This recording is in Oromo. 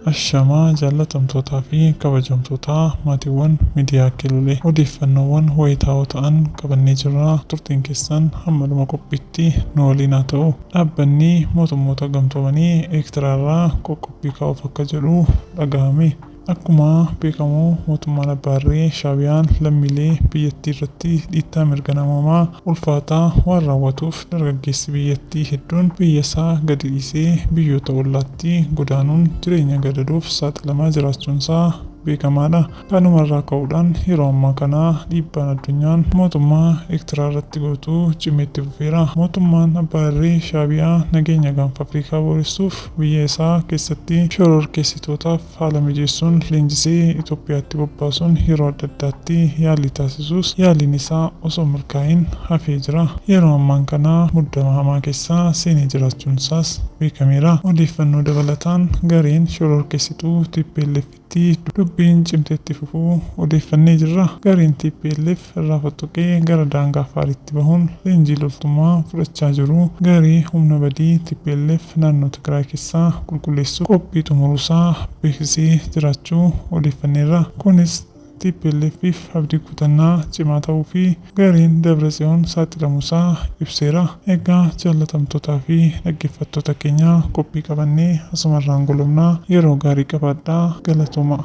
Ashamaa jaallatamtootaa fi kabajamtoota maatiiwwan miidiyaa Kiilolee, odeeffannoowwan wayitaawoo ta'an qabannee jirra. Turtiin keessan hamma dhuma qophiitti nu waliin haa ta'u. Dhaabbanni mootummoota gamtoomanii Eertiraarraa qoqqobbii kaa'uuf akka jedhu dhagahame. Akkuma beekamu mootummaan abbaa irree Shaabiyaan lammiilee biyyattii irratti dhiittaa mirga namoomaa ulfaataa waan raawwatuuf, dargaggeessi biyyattii hedduun biyya isaa gadi dhiisee biyyoota ollaatti godaanuun jireenya gadadoof saaxilamaa jiraachuunsaa beekamaadha. Kanumarraa ka'uudhaan yeroo ammaa kana dhiibbaan addunyaan mootummaa Eertiraa irratti gootu cimee itti fufeera. Mootummaan abbaa irree Shaabiyaa nageenya gaanfa Afrikaa booressuuf biyya isaa keessatti shororkeessitootaaf haala mijeessuun leenjisee Itoophiyaatti bobbaasuun yeroo adda addaatti yaalii taasisus, yaaliin isaa osoo milkaa'in hafee jira. Yeroo ammaan kana muddama hamaa keessa seenee jiraachuun isaas beekameera. Odeeffannoo dabalataan gareen shororkeessituu TPLF dubbiin cimteetti fufuu odeeffannee jirra. Gareen TPLF irraa fottoqee gara daangaa Afaaritti bahuun leenjii loltummaa fudhachaa jiru. Garee humna badii TPLF naannoo Tigraay keessaa qulqulleessuuf qophii xumuruusaa beeksisee jiraachuu odeeffanneerra. Kunis TPLFif abdii kutannaa cimaa ta'uu fi gareen Dabratsiyoon saaxilamuusaa ibseera. Egaa jaallatamtootaa fi dhaggeeffattoota keenya, qophii qabannee asumarraan golomnaa, yeroo gaarii qabaadhaa, galatooma.